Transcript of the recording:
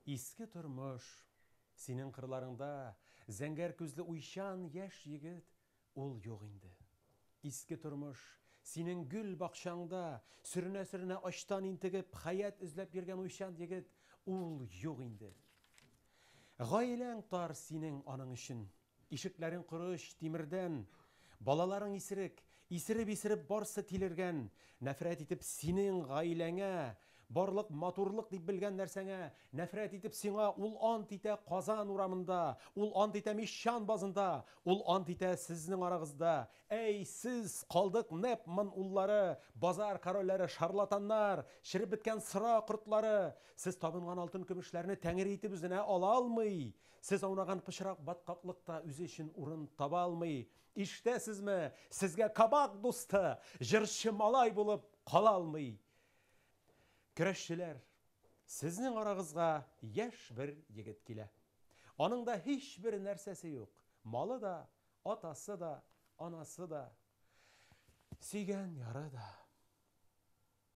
Иске тормыш, синең кырларыңда зәңгәр күзле уйчан яшь егет, ул юк инде. Иске тормыш, синең гөл бакчаңда сөренә-сөренә ачтан интегеп, хәят эзләп йөргән уйчан егет, ул юк инде. Гаиләң тар синең аның өчен. Ишекләрең корыч, тимердән. Балаларың исерек, исереп-исереп барсы тилергән. Нәфрәт итеп синең гаиләңә, барлык матурлык дип белгән нәрсәңә, нәфрәт итеп сиңа ул ант итә Казан урамында, ул ант итә Мещан базында, ул ант итә сезнең арагызда. Әй, сез, калдык нэпман уллары, базар корольләре, шарлатаннар, череп беткән сыра кортлары! Сез табынган алтын-көмешләрне тәңре итеп үзенә ала алмый! Сез аунаган пычрак баткаклыкта үзе өчен урын таба алмый. Ишетәсезме, сезгә кабак дусты, җырчы малай булып кала алмый. Көрәшчеләр, сезнең арагызга яшь бер егет килә. Аның да һичбер нәрсәсе юк, малы да, атасы да, анасы да, сөйгән яры да.